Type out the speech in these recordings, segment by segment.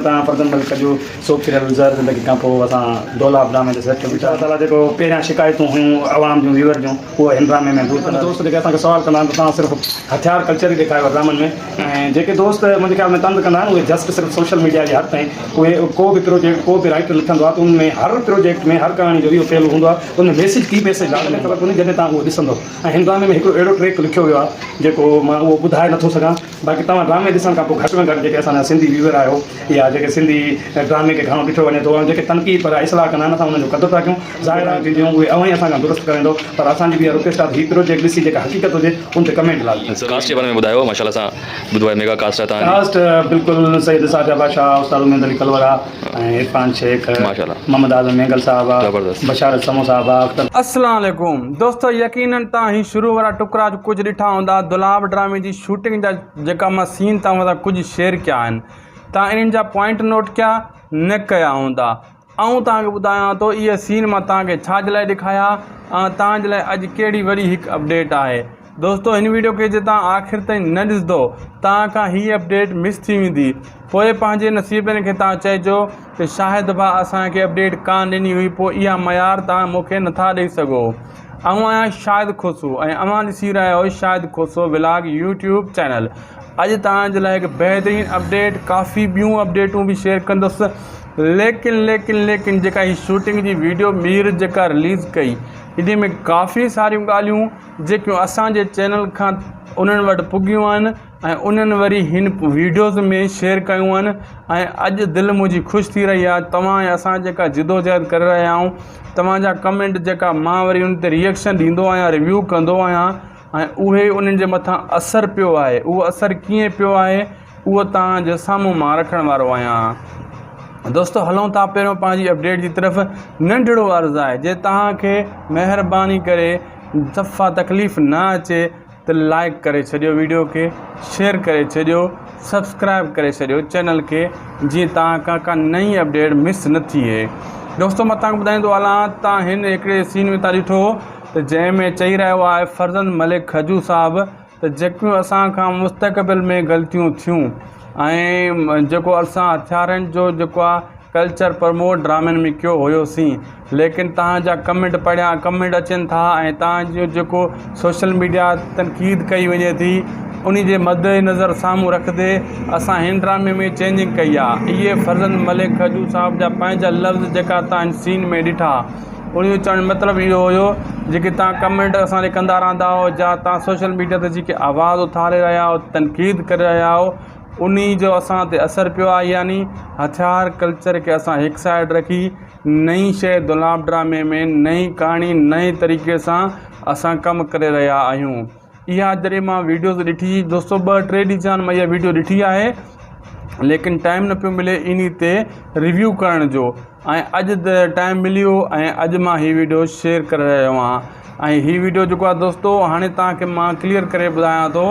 تان فرزند ملڪ جو soap serial زهر زندگي کان پوء اسان دولاب ڊرامي تي سيٽ ٿيو بيٺا تعاليٰ جيڪو پهريان شڪايتون هيون عوام جون ويور جون اهو هن ڊرامي ۾ دور ڪندا دوست جيڪي اسان کي سوال ڪندا آهن ته توهان صرف هٿيار ڪلچر ئي ڏيکاريو آهي ڊرامن ۾ ۽ جيڪي دوست منهنجي خيال ۾ طنز ڪندا آهن اهي جسٽ صرف سوشل ميڊيا جي حد تائين اهي ڪو به پروجيڪٽ ڪو به رائيٽر لکندو آهي ته ان ۾ هر پروجيڪٽ ۾ هر ڪهاڻي جو اهو پهلو هوندو آهي ته ان ۾ ميسج ڪي ميسج لازمي خبر ڪونهي جڏهن توهان اهو ڏسندو ۽ هن ڊرامي ۾ هڪڙو اهڙو ٽريڪ لکيو ويو آهي جيڪو مان اهو ٻڌائي نٿو سگهان باقي توهان ڊرامي ڏسڻ کان پوء گهٽ ۾ گهٽ جيڪي اسان جا سنڌي ويوئر آهيو يا جيڪي سنڌي ڊرامي کي گهڻو ڏٺو وڃي ٿو ۽ جيڪي تنقيد پر اصلاح ڪندا آهن اسان انهن جو قدر ٿا ڪيون ظاهر آهي ٿينديون اهي اوهان ئي اسان کان درست ڪرائيندو پر اسان جي به اها رڪويسٽ آهي ته هي پروجيڪٽ ڏسي جيڪا حقيقت هجي ان تي ڪمينٽ لازمي ڪاسٽ جي باري ۾ ٻڌايو ماشاءالله اسان ٻڌو آهي ميگا ڪاسٽ آهي توهان جي. ڪاسٽ بلڪل سيد نثار شاهه بادشاهه استاد اميد علي ڪلوڙا ۽ عرفان شيخ ماشاءالله محمد اعظم مينگل صاحب زبردست. بشارت سمون صاحب اختر. السلام عليڪم دوستو يقينن توهان هي شروع وارا ٽڪرا ڪجهه ڏٺا هوندا دولاب ڊرامي جي شوٽنگ جا جيڪا مان سين توهان سان ڪجهه شيئر ڪيا آهن توهان انهن جا پوائنٽ نوٽ ڪيا نه ڪيا هوندا آئون توهان کي ٻڌايان ٿو اهي سين مان توهان کي ڇا جي لاء ڏيکايا ۽ توهان جي لاء اڄ ڪهڙي وڏي هڪ اپڊيٽ آهي دوستو هن ويڊيو کي جي توهان آخر تائين نه ڏسندو توهان کان هي اپڊيٽ مس ٿي ويندي پوء پنهنجي نصيبن کي توهان چئجو ته شاهد ڀاء اسان کي اپڊيٽ ڪان ڏني هئي پوء اها معيار توهان مون کي نٿا ڏئي سگهو آئون آهيان شاهد کوسو ۽ اوهان ڏسي رهيا آهيو Shahid Khoso vlog YouTube channel اڄ توهان جي لاء هڪ بهترين اپڊيٽ ڪافي ٻيون اپڊيٽون به شيئر ڪندس ليڪن ليڪن ليڪن جيڪا هي شوٽنگ جي ويڊيو مير جيڪا رليز ڪئي انهي ۾ ڪافي ساريون ڳالهيون جيڪيون اسان جي چينل کان انهن وٽ پڳيون آهن ۽ انهن وري هن ويڊيوز ۾ شيئر ڪيون آهن ۽ اڄ دل منهنجي خوش ٿي رهي آهي توهان ۽ اسان جيڪا جدوجهد ڪري رهيا آهيون توهان جا ڪمينٽ جيڪا مان وري ان تي ريئڪشن ڏيندو آهيان ريويو ڪندو آهيان ۽ اهي انهن جي مٿان اثر پيو آهي اهو اثر ڪيئن پيو آهي اهو توهان جي سامهون مان رکڻ وارو آهيان دوستو هلون ٿا پهريون پنهنجي اپڊيٽ جي طرف ننڍڙو عرض آهي جي توهان کي مهرباني ڪري صفا تڪليف نه اچي ته لائڪ ڪري ڇڏيو ويڊيو کي شيئر ڪري ڇڏيو سبسڪرائب ڪري ڇڏيو چينل کي جيئن توهان کان ڪا نئين اپڊيٽ مس نه ٿئي دوستو مان توهان کي ٻڌائيندو هلان توهان هن هڪڙي سين ۾ توهان ڏٺو ته جنهن ۾ چئي رهيو آهي فرزند ملڪ کجو صاحب ته جيڪيون اسان کان مستقبل ۾ غلطيون ٿيون ۽ جيڪو اسان هٿيارن جو جيڪو آهي ڪلچر پرموٽ ڊرامن ۾ ڪيو هيوسين ليڪن توهان جا ڪمينٽ پڙهيا ڪمينٽ اچن ٿا ۽ توهان جو جيڪو سوشل ميڊيا تنقيد ڪئي وڃي ٿي انهي جي مد نظر سامهون رکندي اسان هن ڊرامي ۾ چينجنگ ڪئي آهي اهي فرزند ملڪ کجو صاحب جا پنهنجا لفظ جيڪا توهان سين ۾ ڏٺا انهي جو چوڻ جو مطلب اهو هيو جيڪي توهان ڪمينٽ اسان ڏي ڪندا رهندا آهيو جا توهان سوشل ميڊيا تي جيڪي آواز اٿاري رهيا آهيو تنقيد ڪري رهيا آهيو انهي جو اسان تي اثر پيو آهي يعني هٿيار ڪلچر کي اسان هڪ سائيڊ رکي نئين شيء دولاب ڊرامي ۾ نئين ڪهاڻي نئين طريقي سان اسان ڪم ڪري رهيا آهيون اها جڏهن مان ويڊيوز ڏٺي دوستو ٻه ٽي ڏينهن ٿيا آهن مان اها ويڊيو ڏٺي آهي ليڪن ٽائيم نه پيو ملي انهي تي ريويو ڪرڻ جو ۽ اڄ ٽائيم ملي ويو ۽ اڄ مان هي ويڊيو شيئر ڪري رهيو آهيان ۽ هي ويڊيو جيڪو آهي دوستو هاڻي توهان کي مان ڪليئر ڪري ٻڌايان ٿو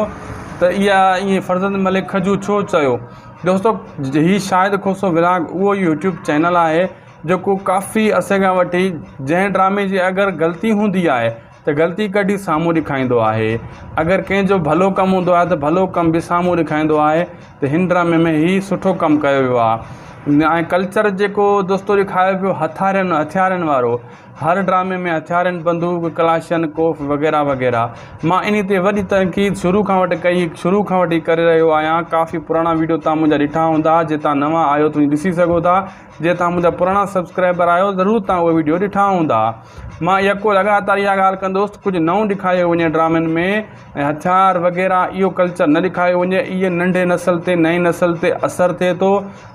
ته اها ائين فرزند ملڪ کجو ڇو چيو دوستو هي شاهد کوسو ولاگ اهو يوٽيوب چينل آهي جيڪو ڪافي عرصي کان وٺي جنهن ڊرامي جي اگر غلطي هوندي آهي ته غلطي ڪڍي سامهون ڏيکائيندو آهي اگر ڪنهن جو ڀلو ڪم هوندو آهي ته ڀلو ڪم به سامهون ڏيکائيندو آهي ته هن ڊرامي ۾ هي سٺو ڪم ڪيو ويو آهي ۽ ڪلچر جيڪو دوستو ڏيکايو ويو هٿارين هٿيارن وارو هر ڊرامي ۾ هٿيارين بندوق ڪلاشن ڪوف وغيره وغيره مان انهي تي وڏي تنقيد شروع کان وٺي ڪئي شروع کان وٺي ڪري رهيو آهيان ڪافي پراڻا ويڊيو تان منهنجا ڏٺا هوندا جي تان نوان آهيو ته ڏسي سگهو ٿا جي تان منهنجا پراڻا سبسڪرائبر آهيو ضرور تان اهي ويڊيو ڏٺا هوندا مان يڪو لڳاتار اها ڳالهه ڪندو هوس ته ڪجهه نئون ڏيکاريو وڃي ڊرامن ۾ ۽ هٿيار وغيره اهو ڪلچر نه ڏيکاريو وڃي اهي ننڍي نسل تي نئين نسل تي اثر ٿئي ٿو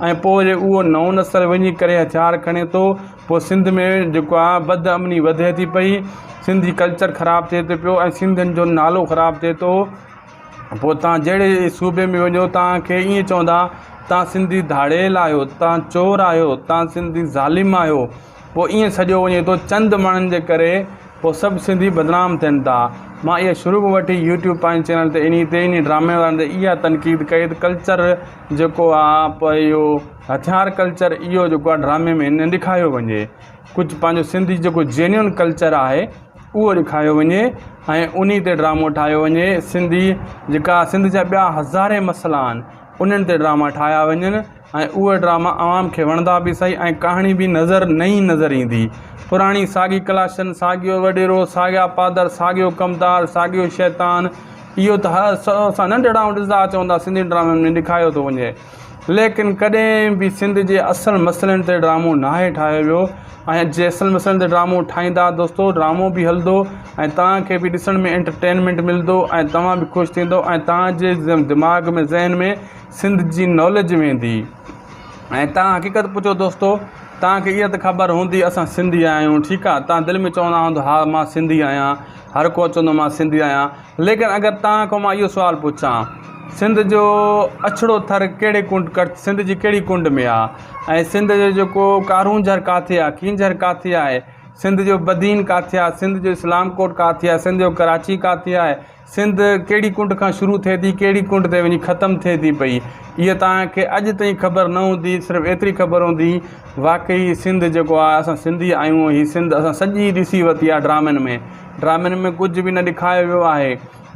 ۽ پوء جي اهو نئون نسل وڃي ڪري هٿيار کڻي ٿو پوء سنڌ ۾ جيڪو آهي بد امني وڌي ٿي پئي سنڌي ڪلچر خراب ٿئي ٿو پيو ۽ سنڌين جو نالو خراب ٿئي ٿو پوء توهان جهڙي صوبي ۾ وڃو توهان کي ائين چوندا توهان سنڌي ڌاڙيل آهيو توهان چور آهيو توهان سنڌي ظالم آهيو پوء ائين سڏيو وڃي ٿو چند ماڻهن جي ڪري پوء سڀ سنڌي بدنام ٿين ٿا مان اها شروع کان وٺي يوٽيوب پنهنجي چينل تي انهي تي انهي ڊرامي وارن تي اها تنقيد ڪئي ته ڪلچر جيڪو آهي پوء اهو هٿيار ڪلچر اهو جيڪو آهي ڊرامي ۾ نه ڏيکاريو وڃي ڪجهه پنهنجو سنڌي جيڪو جينيون ڪلچر آهي اهو ڏيکاريو وڃي ۽ انهي تي ڊرامو ٺاهيو وڃي سنڌي جيڪا سنڌ جا ٻيا هزارين مسئلا آهن انهن تي ڊراما ٺاهيا وڃن ۽ اهي ڊراما عوام کي وڻندا به سهي ۽ ڪهاڻي به نظر نئين نظر ايندي. پراڻي ساڳي ڪلاشن، ساڳيو وڏيرو، ساڳيا پادر، ساڳيو ڪمدار، ساڳيو شيطان، اهو ته هر اسان ننڍڙا ڏسندا چوندا سنڌي ڊرامن ۾ ڏيکايو ٿو وڃي ليڪن ڪڏهن به سنڌ جي اصل مسئلن تي ڊرامو ناهي ٺاهيو ويو ۽ جي اصل مسئلن تي ڊرامو ٺاهيندا دوستو ڊرامو به هلندو ۽ توهان کي به ڏسڻ ۾ انٽرٽينمينٽ ملندو ۽ توهان به خوش ٿيندو ۽ توهان جي دماغ ۾ ذهن ۾ سنڌ جي ناليج ويندي ۽ توهان حقيقت پڇو دوستو توهان کي اها ته خبر هوندي اسان سنڌي آهيون ٺيڪ آهي توهان دل ۾ چوندا هوندو ها مان سنڌي آهيان هر ڪو چوندو مان سنڌي آهيان ليڪن اگر توهان کان مان اهو سوال پڇان سنڌ جو اڇڙو ٿر ڪهڙي ڪنڊ ڪڙ سنڌ جي ڪهڙي ڪنڊ ۾ آهي ۽ سنڌ جو جيڪو ڪارونجهر ڪاٿي آهي ڪينجهر ڪاٿي آهي سنڌ جو بدين ڪاٿي آهي سنڌ جو اسلام ڪوٽ ڪاٿي آهي سنڌ جو ڪراچي ڪاٿي آهي سنڌ ڪهڙي ڪنڊ کان شروع ٿئي ٿي ڪهڙي ڪنڊ تي وڃي ختم ٿئي ٿي پئي اها توهان کي اڄ تائين خبر نه هوندي صرف ايتري خبر هوندي واقعي سنڌ جيڪو آهي اسان سنڌي آهيون هي سنڌ اسان سڄي ڏسي ورتي آهي ڊرامن ۾ ڊرامن ۾ ڪجهه به نه ڏيکاريو ويو آهي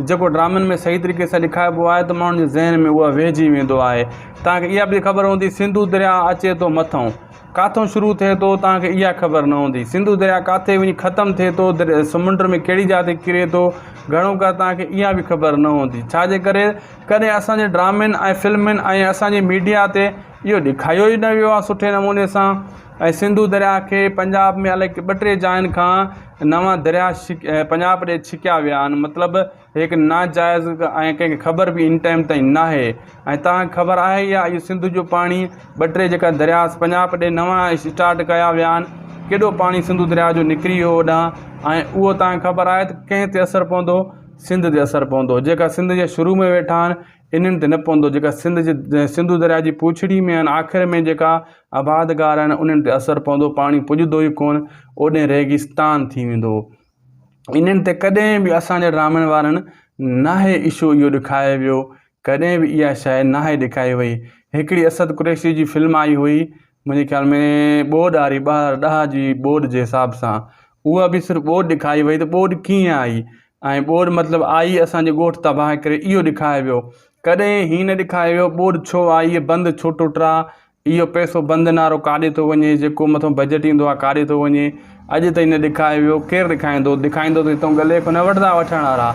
جيڪو ڊرامن ۾ صحيح طريقي سان ڏيکاربو آهي ته ماڻهن جي ذهن ۾ اها ويهجي ويندو آهي توهان کي اها به خبر هوندي سنڌو درياء اچي ٿو مٿئون ڪاٿئون شروع ٿئي ٿو توهان کي اها خبر نه هوندي. سنڌو درياء ڪاٿي وڃي ختم ٿئي ٿو، سمنڊ ۾ ڪهڙي جاء تي ڪري ٿو، گهڻو ڪر توهان کي اها به خبر نه هوندي. ڇا جي ڪري ڪڏهن اسان جي ڊرامن ۽ فلمن ۽ اسان جي ميڊيا تي اهو ڏيکايو ئي نه ويو آهي سٺي نموني سان ۽ سنڌو درياء کي پنجاب ۾ الائي ٻه ٽي جاين کان نوان درياء پنجاب ڏي ڇڪيا ويا آهن مطلب هڪ ناجائز ۽ ڪنهن کي خبر به ان ٽائيم تائين ناهي ۽ توهان کي خبر آهي يا اهو سنڌ جو پاڻي ٻه ٽي جيڪا درياء پنجاب ڏي نوان اسٽارٽ ڪيا ويا آهن ڪيڏو پاڻي سنڌو درياء جو نڪري ويو هوڏانهن ۽ اهو توهان کي خبر آهي ته ڪنهن تي اثر پوندو سنڌ تي اثر پوندو جيڪا سنڌ جي شروع ۾ ويٺا آهن انهن تي نه پوندو جيڪا سنڌ جي سنڌو درياء جي پوڇڙي ۾ آهن آخر ۾ جيڪا آبادگار آهن انهن تي اثر پوندو پاڻي پڄندو ئي ڪونه اوڏي ريگستان ٿي ويندو انهن تي ڪڏهن به اسان جي ڊرامن وارن ناهي اشو اهو ڏکايو ويو ڪڏهن به اها شيء ناهي ڏکائي وئي هڪڙي اسد قريشي جي فلم آئي هئي منهنجي خيال ۾ ٻوڏ آري 2010 جي ٻوڏ جي حساب سان اها به صرف ٻوڏ ڏکائي وئي ته ٻوڏ ڪيئن آئي ۽ ٻوڏ مطلب آئي اسان جي ڳوٺ تباهه ڪري اهو ڏکايو ويو ڪڏهن هي نه ڏکايو ويو ٻوڏ ڇو آئي بند ڇو ٽٽا اهو پئسو بند نارو ڪاڏي ٿو وڃي، جيڪو مٿو بجيٽ ايندو آهي ڪاڏي ٿو وڃي، اڄ تائين نه ڏيکايو ويو، ڪير ڏيکائيندو، ڏيکائيندو ته هتئون ڳلي کان نه وٺندا وٺڻ وارا،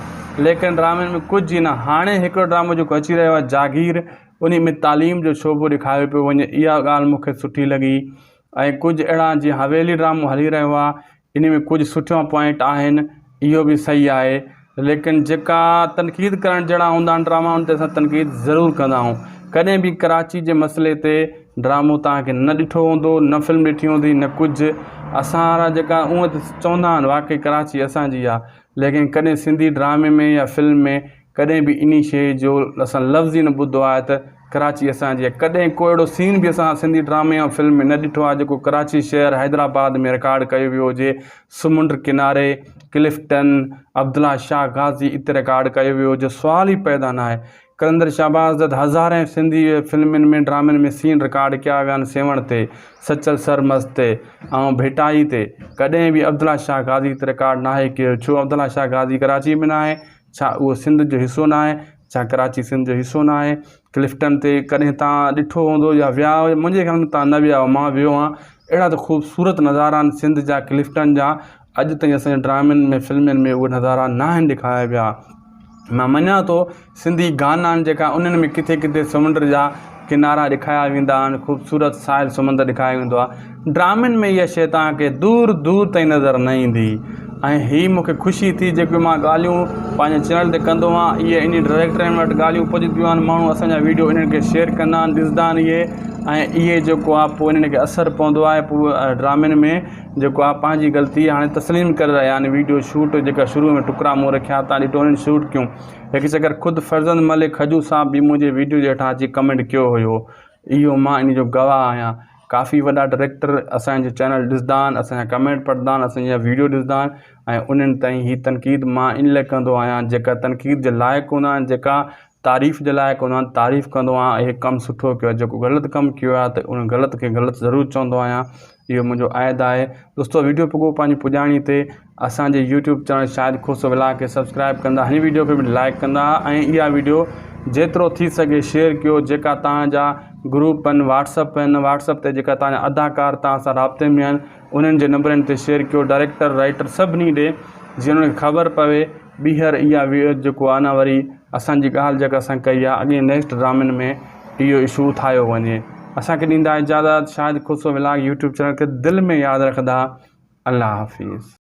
ليڪن ڊرامن ۾ ڪجهه ئي نه، هاڻي هڪڙو ڊرامو جيڪو اچي رهيو آهي جاگير انهي ۾ تعليم جو شعبو ڏيکاريو پيو وڃي اها ڳالهه مون کي سٺي لڳي ۽ ڪجهه اهڙا جيئن حويلي ڊرامو هلي رهيو آهي انهي ۾ ڪجهه سٺيون پوائنٽ آهن اهو به صحيح آهي ليڪن جيڪا تنقيد ڪرڻ جهڙا هوندا آهن ڊراما ان تي اسان تنقيد ضرور ڪندا آهيون ڪڏهن به ڪراچي جي مسئلي تي ڊرامو توهان کي نه ڏٺو هوندو نه فلم ڏٺي هوندي نه ڪجهه اسان وارا جيڪا اونئن ته چوندا آهن واقعي ڪراچي اسان جي آهي ليڪن ڪڏهن سنڌي ڊرامي ۾ يا فلم ۾ ڪڏهن به انهي شيء جو اسان لفظ ئي نه ٻڌو آهي ته ڪراچي اسان جي آهي. ڪڏهن ڪو اهڙو سين به اسان سنڌي ڊرامي يا فلم ۾ نه ڏٺو آهي جيڪو ڪراچي شهر حيدرآباد ۾ رڪارڊ ڪيو ويو هجي. سمنڊ ڪناري، ڪلفٽن، عبدالله شاهه غازي اتي رڪارڊ ڪيو ويو هجي سوال ئي پيدا ناهي. قلندر شهباز جا ته هزارين سنڌي فلمن ۾ ڊرامن ۾ سين رڪارڊ ڪيا ويا آهن سيوهڻ تي، سچل سرمست تي ۽ ڀٽائي تي ڪڏهن به عبدالله شاهه غازي تي رڪارڊ ناهي ڪيو ڇو عبدالله شاهه غازي ڪراچي ۾ ناهي؟ ڇا اهو سنڌ جو حصو ناهي؟ ڇا ڪراچي سنڌ جو حصو ناهي؟ ڪلفٽن تي ڪڏهن توهان ڏٺو هوندو يا ويا هيو منهنجي خيال ۾ توهان نه ويا هيو مان ويو آهيان اهڙا ته خوبصورت نظارا آهن سنڌ جا ڪلفٽن جا اڄ تائين اسان جي ڊرامن ۾ فلمن ۾ اهي نظارا ناهن ڏيکاريا ويا مان مڃان ٿو سنڌي گانا آهن جيڪا انهن ۾ ڪٿي ڪٿي سمنڊ جا ڪنارا ڏيکاريا ويندا آهن خوبصورت ساحل سمنڊ ڏيکاريو ويندو آهي ڊرامن ۾ اها شيء توهان کي دور دور تائين نظر نه ايندي ۽ هي مون کي خوشي ٿي جيڪي مان ڳالهيون پنهنجي چينل تي ڪندو آهيان اهي انهي ڊائريڪٽرن وٽ ڳالهيون پڄنديون آهن ماڻهو اسان جا ويڊيو انهن کي شيئر ڪندا آهن ڏسندا آهن اهي ۽ اهي جيڪو آهي پوء انهن کي اثر پوندو آهي پوء ڊرامن ۾ جيڪو آهي پنهنجي غلطي هاڻي تسليم ڪري رهيا آهن ويڊيو شوٽ جيڪا شروع ۾ ٽڪرا مون رکيا تان ڏٺو انهن شوٽ ڪيون هڪ چڪر خود فرزند ملڪ کجو صاحب به منهنجي ويڊيو جي هيٺان اچي ڪمينٽ ڪيو هيو اهو مان ان جو گواهه آهيان ڪافي وڏا ڊائريڪٽر اسان جو چينل ڏسندا آهن اسان جا ڪمينٽ پڙهندا آهن اسان جا ويڊيو ڏسندا آهن ۽ انهن تائين هي تنقيد مان ان لاء ڪندو آهيان جيڪا تنقيد جي لائق هوندا آهن جيڪا تعريف جي لائق هوندا آهن تعريف ڪندو آهيان هي ڪم سٺو ڪيو آهي جيڪو غلط ڪم ڪيو آهي ته ان غلط کي غلط ضرور چوندو آهيان اهو منهنجو عهد آهي دوستو ويڊيو پڳو پنهنجي پڄاڻي تي اسان جي YouTube channel Shahid Khoso vlog کي سبسڪرائب ڪندا هن ويڊيو کي به لائڪ ڪندا ۽ اها ويڊيو جيترو ٿي سگهي شيئر ڪيو جيڪا توهان جا گروپ آهن واٽس اپ آهن واٽس اپ تي جيڪا توهان جا اداڪار توهان سان رابطي ۾ آهن انهن جي نمبرن تي شيئر ڪيو ڊائريڪٽر رائيٽر سڀني ڏي جيئن انهن کي خبر پوي ٻيهر اها جيڪو آهي نه وري اسان جي ڳالهه جيڪا اسان ڪئي آهي اڳئين نيڪسٽ ڊرامن ۾ اهو اشو اٿايو وڃي اسان کي ڏيندا اجازت Shahid Khoso vlog YouTube channel کي دل ۾ ياد رکندا الله حافظ.